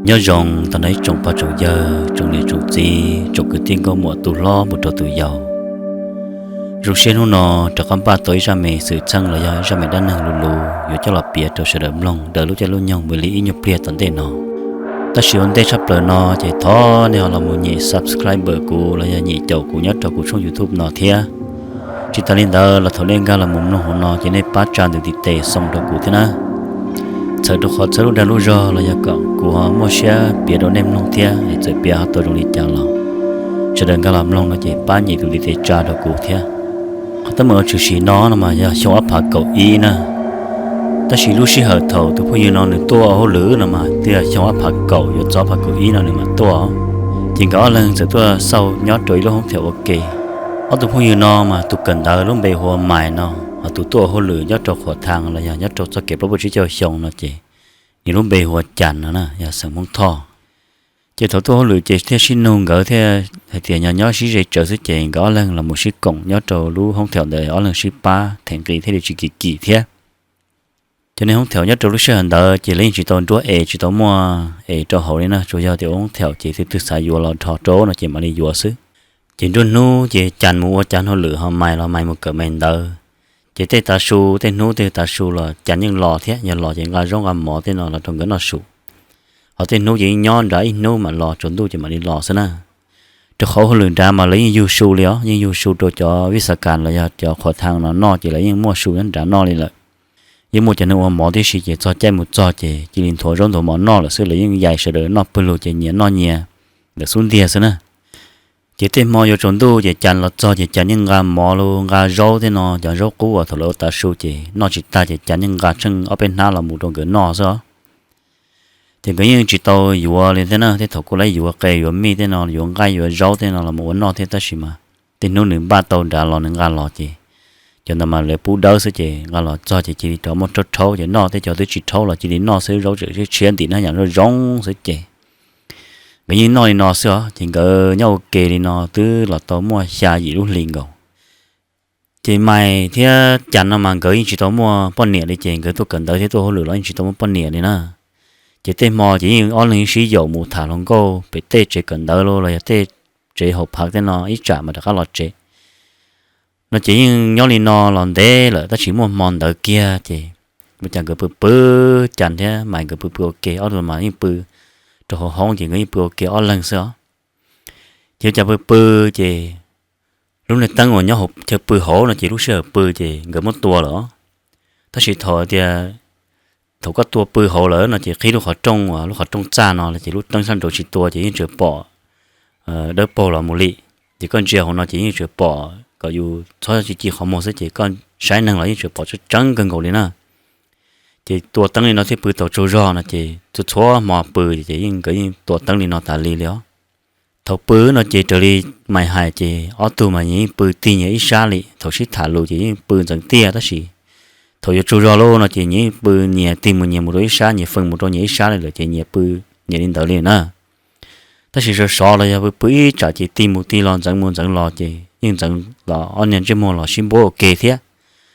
Nyob zoo tag nrho ib tsoom pog tsoom yawg, tsoom niam tsoom txiv, tsoom kwv tij nkauj muam tus hlob mus rau tus yau. Zoo siab hnub no rov qab npaj tau ib zaj me xwm txheej los yog ib zaj me dab neeg luv luv yuav coj los piav rau sawv daws mloog daws lub caij lub nyoog mus li ib nyuag pliag tom ntej no. Tab sis ua ntej tshaj plaws no ces thov nej ho los mus nyem subscribe kuv los yog nyem caum kuv nyob rau kuv tshooj YouTube no thiab. Tsis tas li ntawd los thaum nej nkag los mus mloog hauv no ces nej pab tsa ntws tiv tes xoo rau kuv thiab na. Txhawm rau qhov txhawb lub dag lub zog los yog kom kuv ho muaj siab piav rau nej mloog thiab es txawm piav ho tau zoo li cas los sawv daws nkag los mloog no ces pab nyem tus tiv tes tsa rau kuv thiab. Qhov teeb meem uas tshwm sim no no mas yog xyoo ob phav kaum ib na. Tab sis lub sij hawm thaum tus phooj ywg no nws tuaj ua hauj lwm no mas twb yog xyoo ob phav kaum yuav txog ob phav kaum ib no nws mam tuaj. Ces nkawd ob leeg txawm tuaj xauj nyob rau ib lub hoob theem ua ke. Ob tug phooj ywg no mas tus kawm ntawv lub npe hu ua Mais no, ho tus tuaj ua hauj lwm nyob rau Qhuam Thas los yog nyob rau txoj kev plaub puas tsib caug xyoo no ces nws lub npe hu ua Cas no na, yog xeem Hmoob Thoj. Ces thaum tuaj hauj lwm ces thiaj sib nug nkawd thiaj hais tias nyob nyob sib ze tsawv xwb ces nkawd ob leeg los mus sib koom nyob rau lub hoob theem ntawd ob leeg sib pab them nqi thiaj li tsis kim kim thiab. Cov niag hoob theem nyob rau lub sij hawm ntawd ces lawv yeej tsis tau nruab es tsis tau muaj es rau hauv li na, tsuas yog tias ua hoob theem ces tus twg xav yuav los dhos rau no ces mam li yuav xwb. Ces nruab hnub ces Cas mus ua Cas hauj lwm ho Mais los Mais mus kawm Mais ntawd. Ces tej tav su, tej hnub tej tav su los Cas yeej los thiab, yog los ces nqa zaub nqa mov tej no los rau nkawd noj su. Ho tej hnub ces yeej nyob nrad ib hnub mam los, tsaus ntuj ces mam li los xwb na. Rau qhov ua hauj lwm nrad mas lawv yeej yug su li os, yeej yug su rau cov vij xav kas los yog cov Qhuam Thas no noj ces lawv yeej muaj su nyob nrad noj li lawm. Yeej muaj cov neeg ua mov tib si ces txog caij mus txog ces cia li nthuav zaub nthuav mov noj lawm xwb, lawv yeej yais sawv daws noj pawg lug ces nyias noj nyias ntawm xub ntiag xwb na. Ces tej hmo yuav tsaus ntuj ces Cas los txog ces Cas yeej nqa mov los nqa zaub tej no, cov zaub qub uas thaum lawv ua tav su ces noj tsis tag ces Cas yeej nqa tsheej ob peb hnab los mus rau nkawd noj xwb os. Ces nkawd yeej tsis tau yuav li thiab na, tej thaum kuj lawv yuav qe yuav mij tej no, yuav nqaij yuav zaub tej no los mus ua noj thiab, tab sis mas tej hnub nws npaj tau nrad los nws nqa los ces cov ntawd mas lawv pub dawb xwb ces nqa los txog ces cia li rov muab rhaub rhaub ces noj, tej cov twb tsis rhaub los cia li noj xwb, zaub tseem tshiab ntim na, yam zoo zoo xwb ces nkawd yeej noj li no xwb os. Ces nkawd nyob ua ke li no twb los tau muaj xya yim lub hlis nkaus. Ces Mais thiab Cas no mas nkawd yeej tsis tau muaj poj niam li, ces nkawd tuaj kawm ntawv thiab tuaj hauj lwm los yeej tsis tau muaj poj niam li na. Ces tej hmo ces yeej ob leeg sib yaum mus tham hluas nkauj pem tej tsev kawm ntawv los los yog tej tsev haus phav tej no ib tsam mas rov qab los tsev. No ces yeej nyob li no los ntev lawm, tab sis muaj hmo ntawd kiag ces ua cas nkawd pw pw, Cas thiab Mais nkawd pw pw ua ke, ob tug mas yeej pw rau hauv hoob ces nkawd yeej pw ua ke ob leeg xwb os. Ces ua cas pw pw ces lub niag teeb uas nyob hauv chaw pw hauv no ces lub sij hawm pw ces nkawd muab tua lawm os. Tab sis thaum tias thaum koj tua pw hauv lawm no ces qhib lub qhov rooj uas lub qhov rooj txaj no ces lub teeb sab nraud tsis tua ces yeej tsuas pom dawb paug los mus li. Ces koj ntsia hauv no ces yeej tsuas pom kom yus txhob ci ci qhov muag xwb ces koj saib neeg los yeej tsuas pom tseeb tseeb kawg nkaus li na. Ces tua teeb li no thiaj pw tau tsaug zog no ces txhua txhua hmo pw ces yeej nkawd yeej tua teeb li no tas li li os. Thaum pw no ces raws li Mais hais ces ob tug mas nyias yeej pw tig nyias ib sab li, thaum sib tham lus ces yeej pw ntxeev tiag, tab sis thaum yuav tsaug zog lawm no ces nyias yeej pw nyias tig mus nyias mus rau ib sab, nyias feej mus rau nyias ib sab li lawm ces nyias pw nyias li ntawd li na. Tab sis sov sov los yog pw pw ib tsam ces tig mus tig los ntxeev mus ntxeev los ces yeej ntxeev los ob niag ntsej muag los sib npuab ua ke thiab.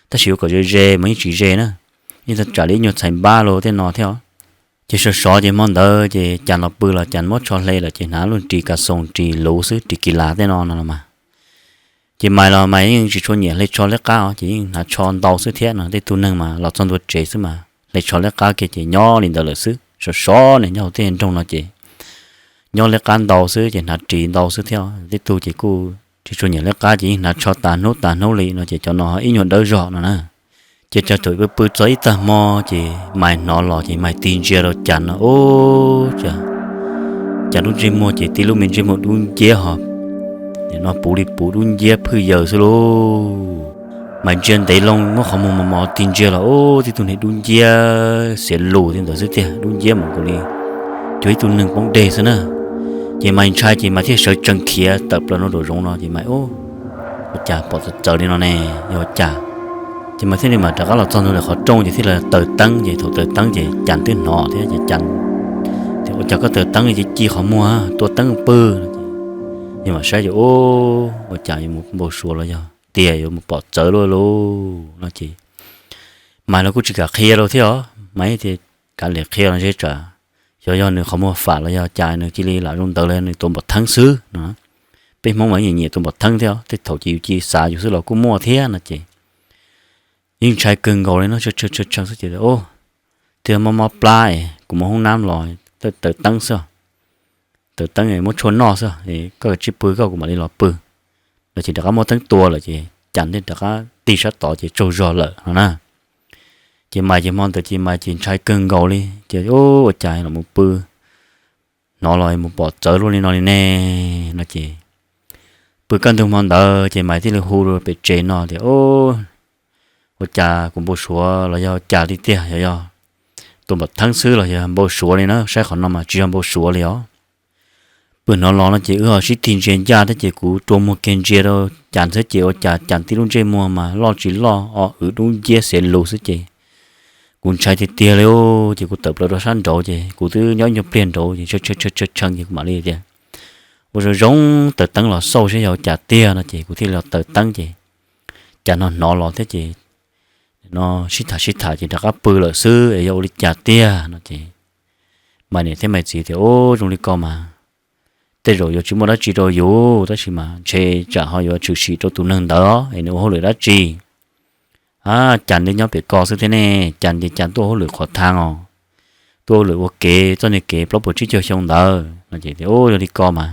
Tab sis yuav kom ze ze mas yeej tsis ze na, yeej tag tsam li ib nyuag txhais npab los tej no thiab os. Ces sov sov ces hmo ntawd ces Cas los pw los Cas muab tsho hle lawm ces hnav lub ris kas xoos ris luv xwb, ris kis las tej no no los mas. Ces Mais los Mais yeej tsis tshua nyiam hle tsho liab qab os, ces yeej hnav tsho ntau xwb thiab no, tej tug neeg mas los txog ntua tsev xwb mas hle tsho liab qab kiag ces nyob li ntawd lawm xwb. Sov sov ne nyob hauv tej nroog no ces nyob liab qab ntau xwb ces hnav ris ntau xwb thiab, tej tug ces kuj tsis tshua nyiam liab qab ces yeej hnav tsho tas hnub tas hnub li no ces cov no ib nyuag dawb zog no na. Ces thaum pw pw txog ib tag hmo ces Mais hnov los ces Mais tig ntsia rau Cas no ub, Cas lub ntsej muag ces tib lub me ntsej muag dub nciab ho, no puv li puv dub nciab phwj yaws xwb lauj. Mais ntsia ntev loo muab qhov muag mos mos tig ntsia los ub, tib tug niag dub nciab xiav lus tiag ntawd xwb tiag, dub nciab mas nkaus li cuag ib tug neeg poob deg xwb na. Ces Mais ntshai ces Mais thiaj sawv tsees khiav tawm plaws no rau zoov no ces Mais ub, ua cas pom txawv txawv li no ne, yog ua cas? Ces Mais thiaj li mam rov qab los txog ntawm qhov rooj ces thiaj li taws teeb ces thaum taws teeb ces Cas twb hnov thiab ces Cas tias ua cas koj taws teeb ci ci qhov muag tua teeb pw no ces, ces mam saib ces ub, ua cas yuav mus npau suav los yog tias yuav mus pom txawv luaj lauj no ces Mais los kuj tsis kam qhia rau thiab os, Mais tias kav liam qhia los ntshe tsam Xyov yog nws qhov muag fam los yog cas nws cia li lam zoo ntawd los yog nws tua npam theeb xwb no. Peb Hmoob mas nyiam nyiam tua npam theeb thiab, tej thaum ces yus cia li xav yus xwb los kuj muaj thiab no ces yeej ntshai kawg nkaus li no, tshee tshee xwb ces, Ub, twb mob mob plab es kuv mus hoob nab los taws teeb xwb, taws teeb muab tshuaj noj xwb, koj tsis pw koj kuv mam li los pw. No ces rov qab muab teeb tua lawm ces Cas thiaj rov qab tig sab tod ces tsaug zog lawm no na. Ces Maiv ces hmo ntawd ces Maiv ces ntshai kawg nkaus li ces, Ua cas los mus pw hnov los mus pom txawv luaj li no li ne? No ces pw kaj ntug hmo ntawd ces Maiv thiaj li hu rau pem tsev no tias, Ua cas kuv npau suav los yog cas li tiag, yog tua npam theeb xwb los yog npau suav li na, saib qhov no mas tsis yog npau suav li os. Pw hnov los no ces wb ho sib tig ntsia ncaj thiab ces kuv rua muag kiag ntsia rau Cas xwb ces ua cas Cas tib lub ntsej muag mas loj tsis loj o, wb dub nciab xiav lus xwb ces kuv ntshai tiag tiag li. Ces kuv tawm plaws rau sab nraud ces kuv twb nyob ib nyuag pliag nraud ces tshee tshee ces kuv mam li tias, Ua zoo zoo taws teeb los xauj saib yog cas tiag no ces kuv thiaj li taws teeb ces Cas no hnov los thiab ces no sib tham sib tham ces rov qab pw lawm xwb es yog ua li cas tiag no ces Maiv niam thiab Maiv txiv tias, Ub, zoo li ko mas tej zaum yuav tsis muaj dab tsi rau yus tab sis mas ntshe tsam ho yuav tshwm sim rau tus neeg ntawd es nws ua hauj lwm dab tsi. A, Cas nws nyob pem ko xwb thiab ne, Cas ces Cas tuaj hauj lwm qhov thaj os, tuaj hauj lwm ua kev txoj niag kev plaub puas tsib caug xyoo ntawd no ces tias, Ub, yog li ko mas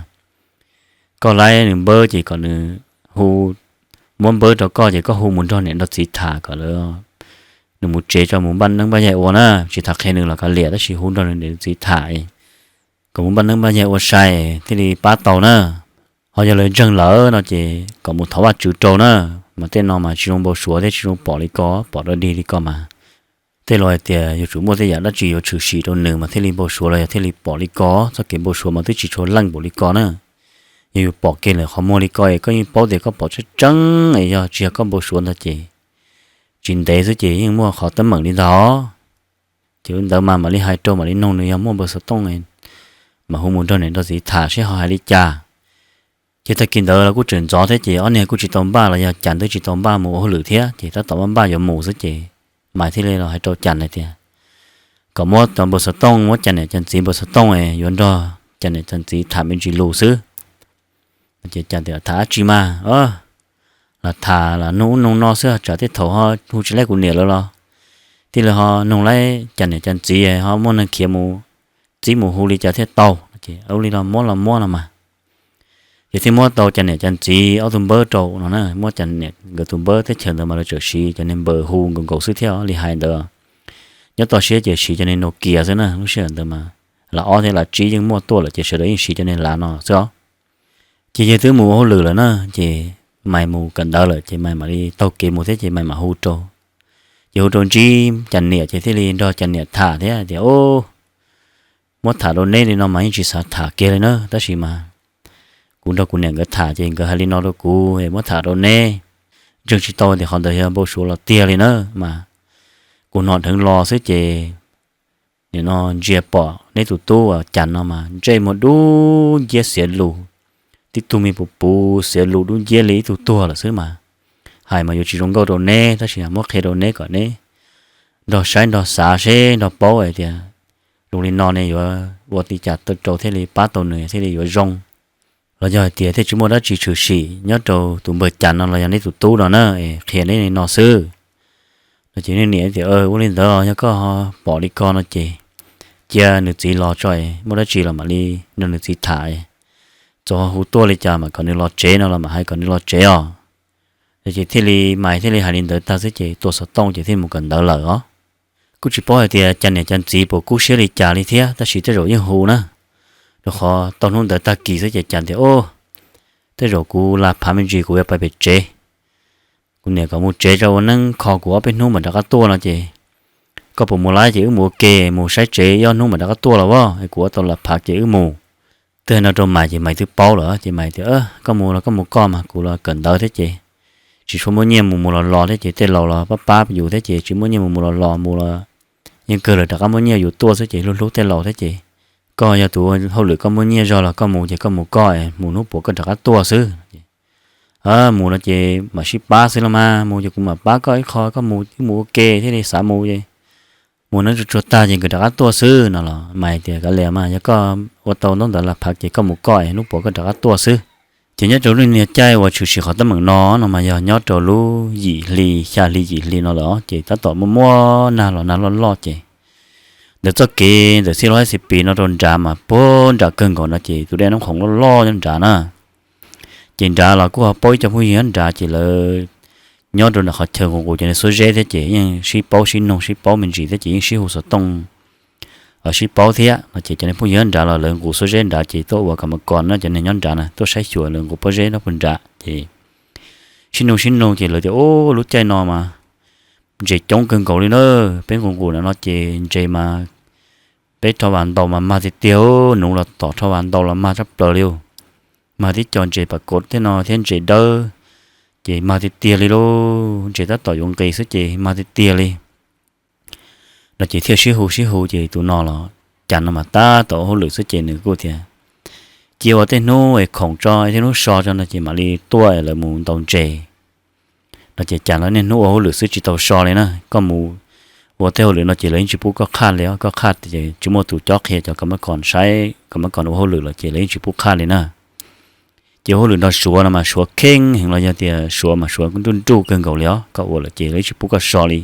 koj laib nws npawb ces kom nws hu, muab npawb rau koj ces koj hu mus nrog niam nrog txiv tham kom lawv, nws mus tsev tso mus npaj neeb npaj yaig ua na, tsis tham qhia nws los kav liam tab sis hu nrog nws niam txiv tham kom mus npaj neeb npaj yaig ua sai thiaj li pab tau na. Ho yog lawv ntseeg lawm no ces kom mus thov Vajtswv rau na, mas tej no mas tsis zoo npau suav thiab tsis zoo pom li ko, pom dog dig li ko mas tej laus hais tias yuav tsum muaj tej yam dab tsi yuav tshwm sim rau nws mas thiaj li npau suav los yog thiaj li pom li ko, txoj kev npau suav mas twb tsis tshua leej npaum li ko na. Yog yus pom kiag lawm qhov muag li ko es koj yeej paub tias koj pom tseeb tseeb es yog tsis yog koj npau suav ntag ces tsis ntev xwb ces yeej muaj qhov teeb meem li ntag os. Ces ua ntawd mas mam li hais rau mam li noog nws yog muaj npawb xov tooj mas hu mus nrog niam nrog txiv tham seb ho hais li cas. Ces tag kis ntawd los kuj tseem ntxov thiab ces ob niag kuj tsis tau npaj los yog Cas twb tsis tau npaj mus ua hauj lwm thiab ces tab tom npaj npaj yuav mus xwb ces Maiv thiaj li los hais rau Cas hais tias kom muab cov npawb xov tooj, muab Cas niam Cas txiv npawb xov tooj es yuav nrog Cas niam Cas txiv tham me ntsis lus xwb. Ces Cas tias tham dab tsi mas, lam tham lam nug ub nug no xwb tsam tej thaum ho hu tsis laib kuv niam lawv los thiaj li ho nug laib Cas niam Cas txiv ho muaj neeg khiav mus txib mus hu li cas thiaj tau. Ua li los muab los muab no mas ces thiaj muab tau Cas niam Cas txiv ob tug npawb rau no na, muab Cas niam nkawd tus npawb teb chaws ntawd mas lawv tseem siv cov niag npawb hu nkaus nkaus xwb thiab li hais ntawd. Nyob toj siab ces siv cov niag Nokia xwb na, lub sij hawm ntawd mas lav ob thiab lav tsib yeej muaj tuaj lawm ces sawv daws yeej siv cov niag lav no xwb os. Ces yawg twb mus ua hauj lwm lawm na, ces Maiv mus kawm ntawv lawm ces Maiv mam li taug kev mus thiab ces Maiv mam hu rau. Ces hu rau ntsib Cas niam ces thiaj li nrog Cas niam tham thiab tias, Ub, muab tham rau neb li no mas yeej tsis xav tham kiag li na, tab sis mas kuv nrog kuv niam nkawd tham ces nkawd hais li no rau kuv es muab tham rau neb. Ntseeg tsis tau tias qhov ntawd yog npau suav los tiag li na, mas kuv hnov dheev los xwb ces nim no ntsia pom neb tus tub uas Cas no mas ntsej muag dub nciab xiav lus, tib tug me puv puv xiav lus dub nciab li ib tug tuag lawm xwb mas. Hais mas yuav tsis zoo nkauj rau neb tab sis muab qhia rau neb kom neb nrog saib nrog xav seb nrog paub hais tias zoo li no ne yuav ua li cas rau thiaj li pab tau nws thiaj li yuav zoo, los yog hais tias thiaj tsis muaj dab tsi tshwm sim nyob rau tus npawg Cas no los yog neb tus tub no na, qhia neb li no xwb. No ces nws niam tias, Ua li ntawd yog koj pom li ko no ces cia nws txiv los tso, muaj dab tsi los mam li nrog nws txiv tham, txawm ho hu tuaj li cas mas kom nws los tsev no los mam hais kom nws los tsev os. No ces thiaj li Maiv thiaj li hais li ntawd tag xwb ces tua xov tooj ces thiaj mus kawm ntawv lawm os. Kuj tsis paub hais tias Cas niam Cas txiv puas kub siab li cas li thiab tab sis tej zaum yeej hu na, rau qhov tau hnub ntawd tag kis xwb ces Cas tias, Ub, tej zaum kuv laj phav me ntsis kuv yuav pais pem tsev, kuv niam kom mus tsev tso ua neeb kho kuv ob peb hnub mam rov qab tuaj no ces koj puas mus laib ces wb mus ua ke mus saib tsev ib ob hnub mam rov qab tuaj los as, kuv ua tau laj phav ces wb mus. Twb hais no rau Maiv ces Maiv twb paub lawm ces Maiv tias, Koj mus los koj mus koj mas kuv los kawm ntawv thiab ces tsis tshua muaj nyiaj mus mus los los thiab ces tej laus los pab pab yus thiab ces tsis muaj nyiaj mus mus los los, mus los yeej kawg lawv rov qab muab nyiaj yus tuaj xwb ces hlub hlub tej laus thiab ces koj yog tus hauj lwm koj muaj nyiaj zog los koj mus ces koj mus koj, mus hnub puas koj rov qab tuaj xwb. Mus no ces mam sib pab xwb los mas, mus ces kuv mam pab koj ib qho, koj mus wb mus ua ke thiaj li xav mus es. mus noj tsuag tsuag tag ces nkawd rov qab tuaj xwb no los Maiv tias, Kav liam mas, yog koj ua tau ntaub ntawv las phav ces koj mus koj es hnub puav koj rov qab tuaj xwb. Ces nyob rau lub niag caij uas tshwm sim qhov teeb meem no no mas yog nyob rau lub yim hli, xya hli yim hli no lawm os, ces tab tom muaj muaj nag los nag loj loj ces ntawm txoj kev ntawm xij lub hab xi pis no rau nrad mas puag nram kawg nkaus no ces tus dej Nab Khoom loj loj nyob nrad na. Ces nrad los kuj ho paub ib co phooj ywg nyob nrad ces lawv nyob rau nram qhov chaw nqus nqus cov niag xuab zeb thiab ces yeej sib paub sib noog sib paub me ntsis thiab ces yeej sib hu xov tooj sib paub thiab no ces cov niag phooj ywg nyob nrad los lawv nqus xuab zeb nrad ces tuaj ua kam ma kos no, cov niag nyob nrad na tuaj saib xyuas lawv nqus pob zeb nyob puag nrad ces sib noog sib noog ces lawv tias, Ub, lub caij no mas ntses coob kawg nkaus li na, peb nqus nqus no ces ntses mas peb rho vas ntaus mas mag tiag tiag, nuv los tom rho vas ntaus los mag tshaj plaws li, mag tib co ntses pam kav thiab no thiab ntses dawb, ces mag tiag tiag li lauj, ntses tab tom yuav nqis xwb ces mag tiag tiag li no ces thiaj sib hu sib hu ces tus no los Cas no mas tab tom ua hauj lwm xwb ces nws kuj tias, Cia ua tej hnub es khoom tso, tej hnub so tso no ces mam li tuaj lawv mus ntaus ntses no ces Cas los niaj hnub ua hauj lwm xwb tsis tau so li na, koj mus ua tej hauj lwm no ces lawv yeej tsis pub koj qhaj li os, koj qhaj ces tsis muaj tus cob qhia cov kam ma kos saib, kam ma kos ua hauj lwm los ces lawv yeej tsis pub qhaj li na. Ces ua hauj lwm nrog Suav no mas Suav kheej heev los yog tias Suav mas Suav nruj nruj kawg nkaus li os, koj ua lawm ces lawv yeej tsis pub koj so li.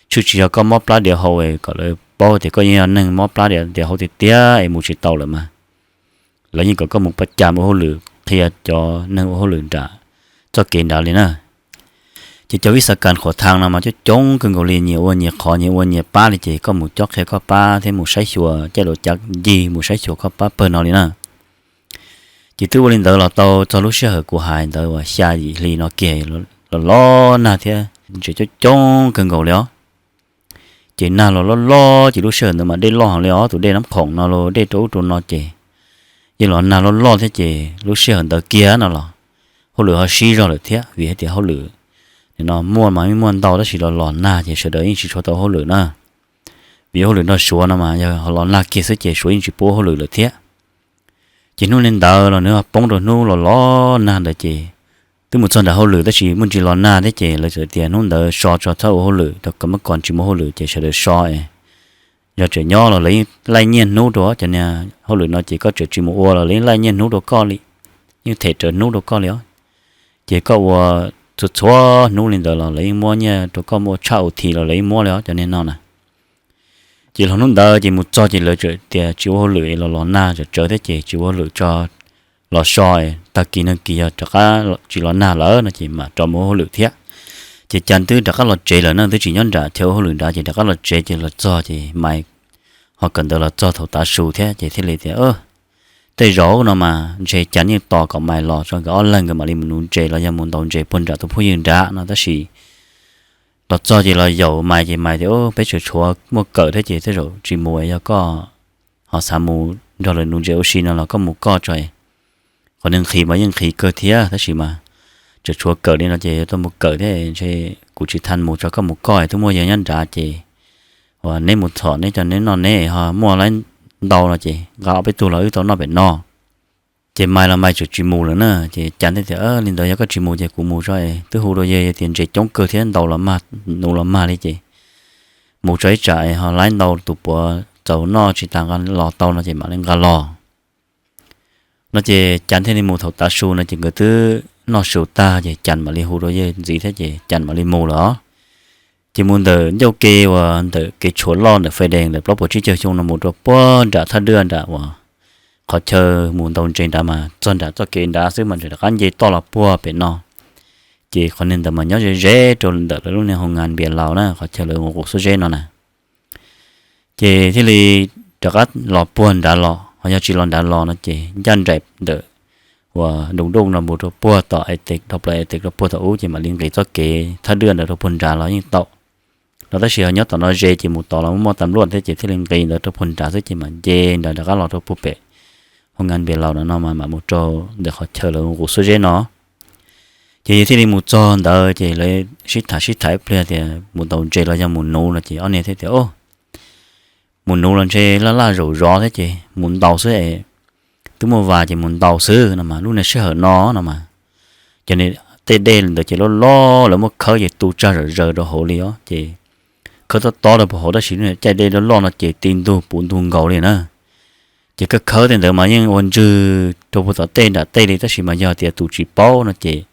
Tshwj tsis yog koj mob plab diav hau kom lawv paub tias koj yeej yog neeg mob plab diav hau tiag tiag es mus tsis tau lawm mas lawv yeej kom koj mus pab cas ua hauj lwm qhia cov neeg ua hauj lwm nram txoj kev nrad li na. Ces cov vij xav kas khuam thas no mas coob coob kawg nkaus li, nyias ua nyias qhov, nyias ua nyias pab li ces koj mus cob qhia koj pab thiab mus saib xyuas caij lus cav ncig mus saib xyuas koj pab pawg no li na. Ces twb ua li ntawd los tau txog lub sij hawm kuv hais ntawd uas xya yim hli no kiag los los nag thiab ntses coob coob kawg nkaus li os. Ces nag los loj loj ces lub sij hawm ntawd mas dej loj heev li os, tus dej Nab Khoom no los dej rau ub rau no ces yeej los nag loj loj thiab ces lub sij hawm ntawd kiag no los hauj lwm ho sib zog lawm thiab vim hais tias hauj lwm no muaj mas yeej muaj ntau tab sis los los nag ces sawv daws yeej tsis tshua tau hauj lwm na. Vim hauj lwm nrog Suav no mas yog ho los nag kiag xwb ces Suav yeej tsis pub hauj lwm lawm thiab. Ces hnub li ntawd los nws ho poob rau hnub los los nag ntawd ces twb mus txog nram hauj lwm tab sis muaj ntsis los nag thiab ces lawv txawm tias hnub ntawd so tso txhob ua hauj lwm, rau kam ma kos tsis muaj hauj lwm ces sawv daws so es yog tseem nyob los lawv yeej laij nyiaj hnub rau cov niag hauj lwm no ces koj tseem tsis mus ua los lawv yeej laij nyiaj hnub rau koj li, yeej them raws hnub rau koj li os. Ces koj ua txhua txhua hnub li ntawd los lawv yeej muab nyiaj rau koj, muaj tshaj ua thi los lawv yeej muab li os cov niag no na. Ces los hnub ntawd ces mus txog ces lawv txawm tias tsis ua hauj lwm los los nag tsam tsawv thiab ces tsis ua hauj lwm tso, los so, tag kis nag kis yog rov qab tsis los nag lawm no ces mam rov mus ua hauj lwm thiab. Ces Cas twb rov qab los tsev lawm na, twb tsis nyob nram chaw ua hauj lwm nrad ces rov qab los tsev ces los txog ces Maiv ho kawm ntawv los txog thaum tav su thiab ces thiaj li tias, Tej zaum no mas ntshe Cas yeej tos kom Maiv los tso nkawd ob leeg nkawd mam li mus nuv ntses los yog mus ntaus ntses puag nram tus phooj ywg nrad no tab sis los txog ces los yaum Maiv ces Maiv tias, Peb tseem tshuav muaj kawm thiab ces tej zaum tsis mus, yog koj ho xav mus nrog lawv nuv ntses ua si no los koj mus koj tso. Qhov nws nqhis mas yeej nqhis kawg thiab tab sis mas tseem tshuav kawm li no ces yog tuaj mus kawm thiab ntshe kuv tsis tha mus tso, koj mus koj, twb muaj yawg nyob nrad ces uas neb mus txhom neb cov neb noj neb ho muaj laib ntau no ces nqa ob peb tug los wb tau noj pem no. Ces Maiv los Maiv tseem tsis mus lawm na ces Cas thiaj tias, Li ntawd yog koj tsis mus ces kuv mus tso, twb hu rau yawg tias ntses coob kawg thiab ntau los mag, nuv los mag li ces mus tso ib tsam ho laib ntau tus puav txaus noj tsis tas nqa los tau no ces mam li nqa los no ces Cas thiaj li mus thaum tav su no ces nkawd twb noj su tag ces Cas mam li hu rau yawg ntxiv thiab ces Cas mam li mus lawm os. Ces mus ntawm ncauj ke uas ntawm kev tshuam loj ntawm fais dees ntawm plaub puas tsib caug xyoo no mus rau puag nram thaj dwaj nram uas qhov chaw mus ntaus ntses nrad mas txog nram txoj kev nrad xwb mas ntshe rov qab nce toj los puag pem no. Ces qhov niag ntawd mas nyob ze ze rau ntawm lawv lub niag hoo ngas npias laus na, qhov chaw lawv mus qus xuab zeb no na. Ces thiaj li rov qab los puag nrad los, ho yog tsis los nrad los no ces ncaj nraim ntawm uas Doo Doo no mus rau puag tom Aetev, dhau plaws Aetev rau puag tom ub ces mam li nqis txoj kev thaj dwaj ntawd rau puag nrad los yeej tau no. Tab sis ho nyob tom no ze ces mus tod los muaj tas npluaj thiab ces thiaj li nqis ntawd rau puag nrad xwb ces mam nce nrad rov qab los rau puag pem hoo ngas npias laus no no mas mam mus rau ntawm qhov chaw lawv qus xuab zeb no. Ces yawg thiaj li mus txog ntawd ces lawv sib tham sib tham ib pliag tias mus ntaus ntses los yog mus nuv no ces ob niag thiaj tias, Mus nuv los ntshe laj laj zaum zov thiab ces mus ntaus xwb es twb muaj vas ces mus ntaus xwb no mas lub niag sij hawm no no mas cov niag tej dej ntawd ces loj loj lawv muab khawb ces tu tsag zom zaws rau hauv li os ces khawb tob tob rau puag hauv, tab sis caij dej loj loj no ces ti ntug puv ntug nkaus li na. Ces khawb khawb tej ntawd mas yeej ua ntswg rau puag tom tej nram tej li, tab sis mas yog tias tus tsis paub no ces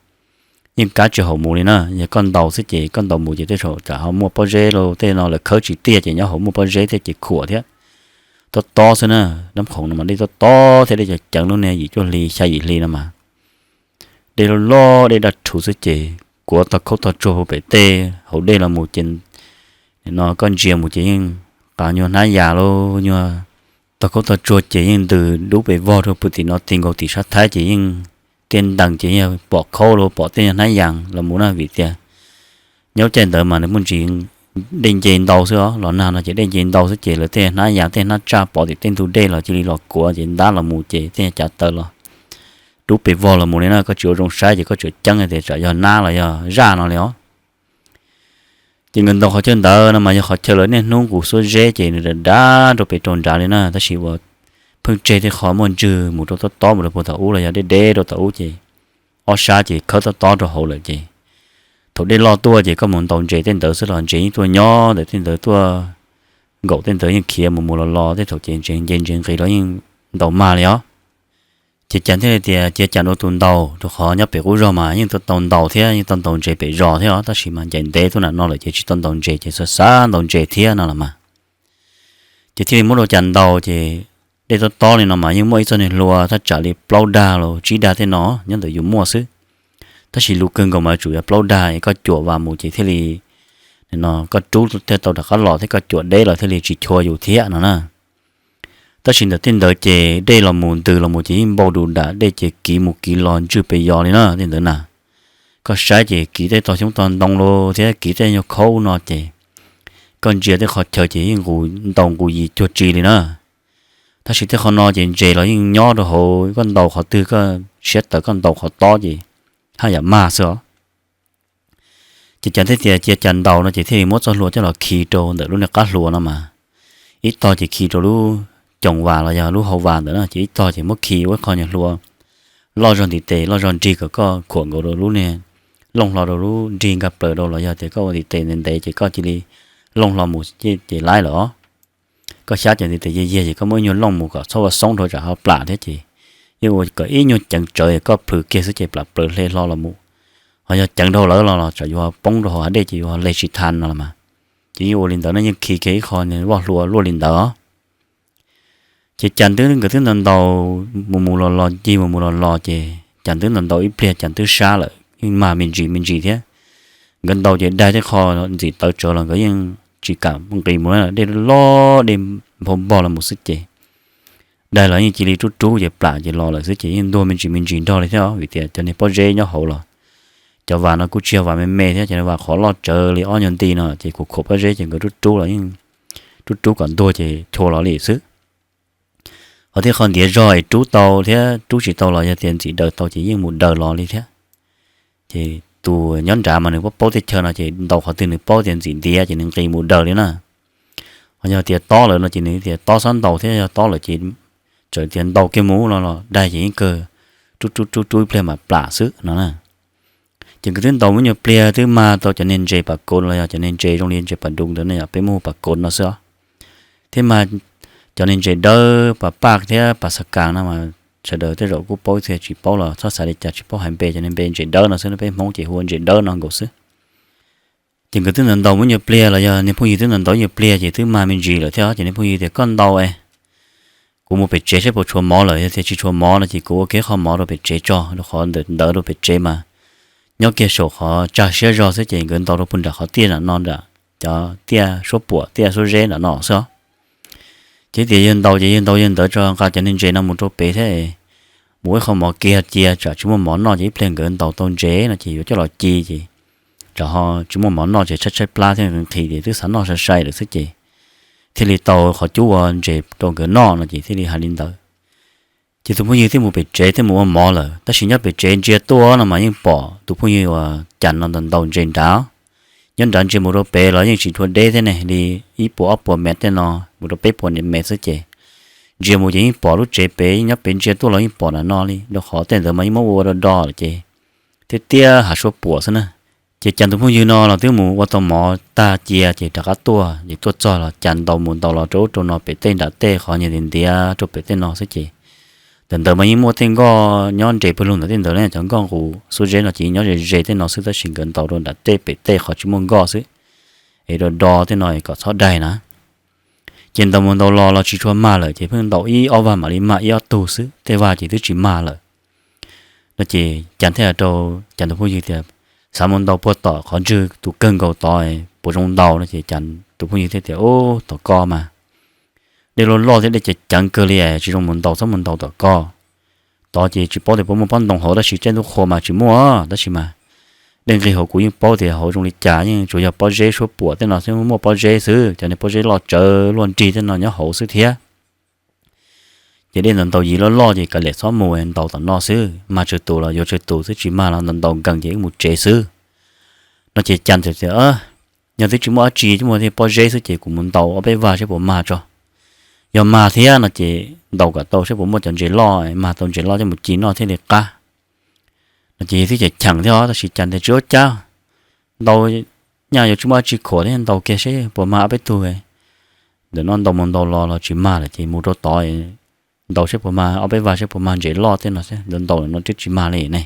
yeej kab tsis haum mus li na. Yog koj ntaus xwb ces koj ntaus mus ces tej zaum tsam ho muaj pob zeb los tej no lawv khawb tsis tiaj ces nyob hauv muaj pob zeb thiab ces khuam thiab. Tob tob xwb na, nab khoom no mas dej tob tob thiab dej ceev ceev lub niag yim cuaj hli xya yim hli no mas dej loj loj dej daj rhuv xwb ces kuav tog khaub tog tsuag puag pem tej hauv dej los mus ces no koj ntsia mus ces yeej qas nyuag hnab yas los nyuag tog khaub tog tsuag ces yeej ntws dub pes vog rau puag tim no ti nkaus tim sab Thaib ces yeej tiaj ntees ces yeej pom khaub los pom tej hnab yas los mus na vim tias nyob caij ntawd mas nws muaj ntsis dej nce ntau xwb os, los nag no ces dej nce ntau xwb ces lawv tej hnab yas tej hnab tsaj pov tim tej ntug dej los cia li los kuav ces ntab los mus ces tej cav taws los dub pes vog los mus li na. Koj tsis ua zoo saib ces koj tsuas ceeb tias tsam yog nab los yog zaj no li os. Ces nkawd ntaus qhov chaw ntawd no mas yog qhov chaw lawv niaj hnub nqus xuab zeb ces nws dav dav rau pem rau nrad li na, tab sis uas pheej tseg tej qho muaj ntswg mus rau tob tob mus rau puag tom ub los yog deb deb rau tom ub ces ob sab ces khawb tob tob rau hauv lawm ces thaum dej loj tuaj ces koj mus ntaus ntses tej ntawd xwb los ntses yeej tuaj nyob ntawm tej ntawd tuaj nkaum tej ntawd yeej khiav mus mus los los tej thaum ces ntses nce ntses nqis los yeej ntaus mag li os. Ces Cas thiaj li tias cia Cas ua tus ntaus rau qhov nyob pem qub zog mas yeej tau ntaus thiab yeej tau ntaus ntses pem zos thiab os, tab sis mas ncaim ntev tuaj nram no lawm ces tsis tau ntaus ntses ces xav xav ntaus ntses thiab no los mas ces thiaj li muab rau Cas ntaus ces dej tob tob li no mas yeej muaj ib txoj niag hlua thaj tsam li plaub dag los tsib dag tej no nyob ntawm yus muaj xwb. Tab sis luv kawg nkaus mas yuav tsum yog plaub dag es koj cuam vas mus ces thiaj li no koj rub thiaj tau rov qab los thiab koj cuam deb los thiaj li tsis chua yus thiab no na. Tab sis ntawm tej ntawd ces dej los mus ntws los mus ces yeej npau dus dam dej ces kiv mus kiv los ntswj pes yos li na tej ntawd na. Koj saib ces kiv tej tog xyoob tog ntoo los thiab kiv tej nyuag khaub no ces koj ntsia tej qhov chaw ces yeej ntaus nqus yis cuag tsi li na. Tab sis tej qhov no ces ntses los yeej nyob rau hauv, koj ntaus qhov twg koj siab tawv koj ntaus qhov tob ces haj yam mag xwb os. Ces Cas thiaj tias cia Cas ntaus no ces thiaj li muab txoj hlua coj los khi rau ntawm lub niag qab hlua no mas ib tog ces khi rau lub coos vas los yog lub hau vas ntawm no ces ib tog ces muab khi ua ib qho nyuag hlua loj zog ntiv tes loj zog nrig kom koj khuam nkaus rau lub niag looj hlo rau lub nrig nkag plaws rau los yog tias koj ua ntiv tes ntev ntev ces koj cia li looj hlo mus ces laib lawm os. Koj xyab cov ntiv tes yiag yiag ces koj muab ib nyuag looj mus kom txhob ua xoob rau tsam ho plam thiab ces yeej ua kom ib nyuag ceev tsawv koj plhws kiag xwb ces plam plaws hle hlo los mus. Ho yog ceev dhau lawm los los tsam yuav poob rau hauv hav dej ces yuav hle tsis tau no los mas. Ces yeej ua li ntawd no yeej khi kiag ib qho voj hlua luaj li ntawd. Ces Cas twb nkawd twb ntaus ntaus mus mus los los ncig mus mus los los ces Cas twb ntaus ntaus ib pliag Cas twb sab lawm yeej mag me ntsis me ntsis thiab. Nkawd ntaus ces daig tej qho ntxim tawv tsawv los nkawd yeej tsis kam nqis mus na, dej loj dej npau npog los mus xwb ces daig los yeej cia li rub rub ces plam ces los lawm xwb ces yeej ntuag me ntsis me ntsis nrog li thiab os vim tias cov niag pob zeb nyob hauv los cov vas no kuj tsis yog vas me me thiab, cov niag vas qhov loj tsawv li ob nyuag nti no ces khuam khuam pob zeb ces nkawd rub rub los yeej rub rub kom ntuag ces chua los li xwb. Ho thiab qhov ntiav zog es rub tau thiab rub tsis tau los yog tias ntxim daws tau ces yeej mus daws los li thiab. Ces tus nyob nrad mas nws paub paub teb chaws no ces ntaus qhov twg nws paub tias ntxim ntiav ces nws nqis mus daws li na. Ho yog tias tob lawm no ces nws tias tob xob ntaus thiab yog tob lawm ces txawm tias ntaus kiag mus no los daig ces yeej kawg rub rub rub rub ib pliag mas plam xwb no na. Ces nkawd twb ntaus muaj nyuag pliag twb mag tau cov niag ntses pas kov los yog cov niag ntses zoo li ntses pas dub ntawd no yog peb muab hu pas kov no xwb os. Thiab mag cov niag ntses dawb pas paj thiab pas xa kas no mas sawv daws tej zaum kuj paub thiab tsis paub los txhob xav li cas tsis paub hais npe, cov niag npe ntses dawb no xwb no peb Hmoob ces hu ua ntses dawb no nkaus xwb. Ces nkawd twb ntaus ntaus muaj nyuag pliag los yog niag phooj ywg twb ntaus ntaus nyuag pliag ces twb mag me ntsis lawm thiab ces niag phooj ywg tias koj ntaus es kuv mus pem tsev saib puas tshuav mov lawm, yog tias tsis tshuav mov no ces kuv ua kiag qho mov rau pem tsev tso, rau qhov ntawm ntawd rau pem tsev mas nyob kiag saum qhov tsag siab zog xwb ces nkawd ntaus rau puag nram qhov tiaj nram no nram cov tiaj suab puam tiaj suab zeb nram no xwb os. Ces tias yawg ntaus ces yawg ntaus yawg ntawd tso nqa cov niag ntses no mus rau pem thiab mus ua ib qho mov kiag cia tsam tsis muaj mov noj ces ib pliag nkawd ntaus tau ntses no ces yuav coj los ci ces tsam ho tsis muaj mov noj ces tshaib tshaib plab thiab nqhis nqhis ces twb xav noj sai sai lawm xwb ces thiaj li tau qhov cub ua ntses rau nkawd noj no ces thiaj li hais li ntawd. Ces tus phooj ywg thiaj mus pem tsev thiaj mus ua mov lawm, tab sis nyob pem tsev ntsia tuaj no mas yeej pom tus phooj ywg uas Cas no ntaus ntaus ntses nrad. Nyob nrad ntsia mus rau pem los yeej tsis dua deb thiab ne, li ib puas ob puas mev tej no mus rau peb puas mev xwb ces ntsia mus ces yeej pom lub tsev pem, yeej nyob pem ntsia tuaj los yeej pom nram no li, rau qhov tej ntawd mas yeej muab ua ua do do lawm ces tiaj tiaj hav suab puam xwb na. Ces Cas tus phooj ywg no los twb mus ua tau mov tag cia ces rov qab tuaj, ces tuaj txog los Cas ntaus mus ntaus los rau ub rau no pem tej nram tej qhov nyias ntiav ntiav rau pem tej no xwb ces ntawm ntawd mas yeej muaj tej nkoj nyob nres pawg lug ntawm tej ntawd na, cov nkoj nqus xub zeb no ces nyob ze ze tej no xwb, tab sis nkawd ntaus rau nram tej pem tej qhov tsis muaj nkoj xwb, es do do tej no kom txhob dai na. Ces ntaus mus ntaus los los tsis tshua mag lawm ces pheej ntaus ib ob vag mam li mag ib ob tug xwb, tej vag ces twb tsis mag lawm. No ces Cas thiaj rau Cas tus phooj ywg tias, xav mus ntaus puag tom qhov ntswg tus kawg nkaus tod puas zoo ntaus no ces Cas tus phooj ywg thiaj tias, ub, tom ko mas dej loj loj thiab dej ceev ceev kawg li, tsis zoo mus ntaus, txhob mus ntaus tom ko. Tod ces tsis paub tias puas muaj pob ntoo hauv tab sis caij ntuj qhua mas tsis muaj, tab sis mas dej nqig hauv kuv yeej paub tias hauv zoo li cas, yeej tsuas yog pob zeb suab puam tej no xwb, muaj pob zeb xwb, cov niag pob zeb loj tsawv luaj nrig tej no nyob hauv xwb thiab. Ces dej ntaus ntaus yim loj loj ces kav liam txhob mus, ntaus tom no xwb, mag tsawg tus los yuav tsawg tus xwb, tsis mag los ntaus ntaus nkees ces wb mus tsev xwb. No ces Cas tias, yog twb tsis muaj dab tsi, twb muaj tej pob zeb xwb ces kuv mus ntaus ob peb vag saib puas mag tso. Yog mag thiab no ces ntaus kom tau saib puas muaj cov ntses loj, mag tau ntses loj coj mus ci noj thiaj li qab. No ces twb cheem cheem thiab os, tab sis Cas tias tsis ua cas, ntaus nyaj yuav tsis muaj dab tsi khuam thiab, ntaus kiag saib puas mag ob peb tug. Ntawm no ntaus mus ntaus los los tsis mag lawm ces mus rau tod ntaus saib puas mag ob peb vag saib puas mag ntses loj tej no xwb, ntaus ntaus lawm no twb tsis mag li ne.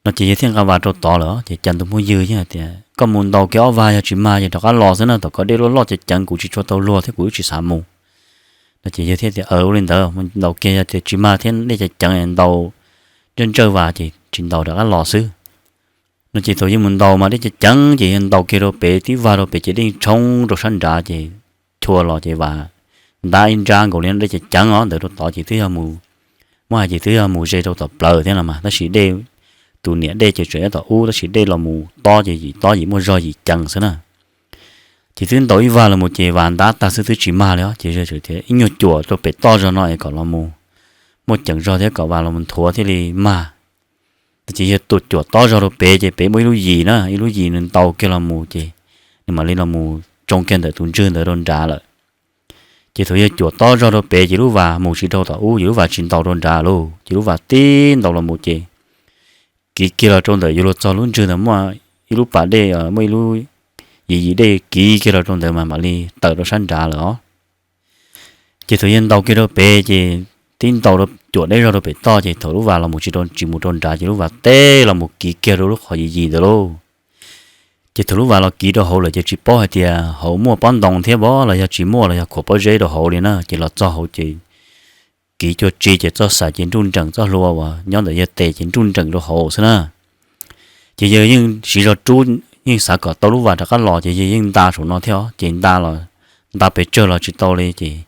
No ces yawg thiaj nqa vas rau tod lawm ces Cas tus phooj ywg yeej hais tias koj mus ntaus kiag ob vag, yog tsis mag ces rov qab los xwb na, tom ko dej loj loj ceev ceev kuv tsis tshua tau luag thiab kuv twb tsis xav mus. No ces yawg thiaj tias, ua li ntawd mus ntaus kiag, yog tias tsis mag thiab dej ceev ceev ntaus ntsawj ntsawj vas ces tsis ntaus, rov qab los xwb. No ces thaum yawg mus ntaus mas dej ceev ceev ces yawg ntaus kiag rau pem tib vag rau pem ces dej tshoob rau sab nrad ces chua los ces vas ntab ib nrab nkaus li no, dej ceev ceev os. Ntawd rau tod ces twb yog mus, muab hais ces twb yog mus ze rau tom plawv thiab no mas, tab sis dej, tus niam dej ces tseem nyob tom ub tab sis dej los mus tob ces yim tob yim muaj zog yim ceev xwb na. Ces twb ntaus ib vag los mus ces vas ntab tag xwb twb tsis mag li os. Ces yawg tias ib nyuag cuam rau pem toj zog no es kom los mus muaj ceem zog thiab kom vas los mus nthuav thiaj li mag. Ces yawg tuam cuam tob zog rau pem ces pem muaj ib lub yis na, ib lub yis nws ntaus kiag los mus ces nws mam li los mus tsoo kiag ntawm tus ntswg ntawd rau nrad lawm. Ces thaum yawg cuam tob zog rau pem ces lub vas mus tsis rau tom ub, ces lub vas tsis ntaus rau nrad lauj, ces lub vas tib ntaus los mus ces kiv kiag los rau ntawm yuav luag txog lub ntswg ntawd muaj ib lub pas dej, muaj ib lub yis yis dej kiv kiag los rau ntawd mas mam li tawm rau sab nrad lawm os. Ces thaum yawg ntaus kiag rau pem ces tib ntaus rau cuam deb zog rau pem toj ces thaum lub vas los mus tsis rau, tsis mus rau nrad ces lub vas teb los mus kiv kiag rau lub qhov yis yis ntawd lauj. Ces thaum lub vas los kiv rau hauv lawm ces tsis paub hais tias hauv muaj pob ntoo thiab los yog tsis muaj los yog khuam pob zeb rau hauv li na. Ces los txog hauv ces kiv cuag tsi ces txoj xaim ces nruj nreem, txoj hlua uas nyob ntawm yawg tes ces nruj nreem rau hauv xwb na. Ces yawg yeej siv zog rub, yeej xav kom tau lub vas rov qab los ces yawg yeej nta saum no thiab os, ces nta los nta pes tsawg los tsis tau li ces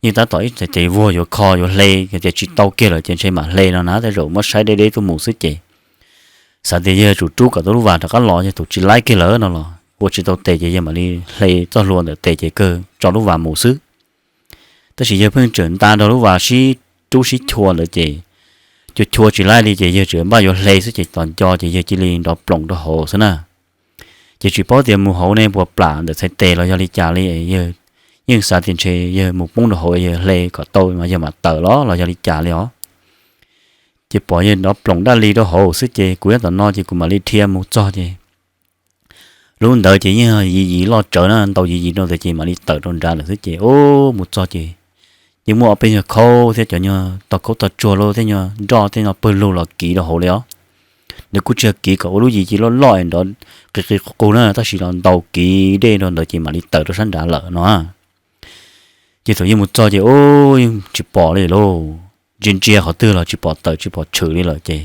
yeej tab tom ib tes vuag yuav kho yuav hle, tias tsis tau kiag lawm ces ntshe mam hle no na, tej zaum muab saib deb deb tuaj mus xwb ces xav tias yawg tsum rub kom tau lub vas rov qab los, yog tus tsis laib kiag lawm no los ua tsis tau tes ces yawg mam li hle txoj hlua ntawm tes ces kawg tso lub vas mus xwb. Tab sis yawg pheej tseem nta nrog lub vas sib rub sib chua ntawd ces cua chua tsis laib li ces yawg tseem npaj yuav hle xwb ces tos nco ces yawg cia li nrov ploom rau hauv xwb na. Ces tsis paub tias mus hauv ne puas plam ntawm txhais tes los yog li cas li, yawg yeej xav tias ntshe yawg mus poob rau hauv yawg hle kom tau mas yawg mam tawm los los yog li cas li os. Ces pom yawg nrov ploom daj li rau hauv xwb ces kuv nyob tom no ces kuv mam li dhia mus txog ces lub ntawd ces yeej yis yis loj tsawv na, ntaus yis yis rau ntawd ces mam li tawm rau nrad lawm xwb ces ub mus txog ces yeej muaj ob peb nyuag khaub thiab cov nyuag tog khaub tog tsuag loj thiab nyuag nroj tej no pawg lug los kiv rau hauv li os. Nws kuj tsis yog kiv kom ua lub yis yis loj loj es nrov qis qis qus qus na, tab sis los ntaus kiv dej rau ntawd ces mam li tawm rau sab nrad lawm no. Ces thaum yeej mus txog ces ub yeej tsis pom li lauj, ntsia ntsia qhov twg los tsis pom tawm tsis pom tshwm li lawm ces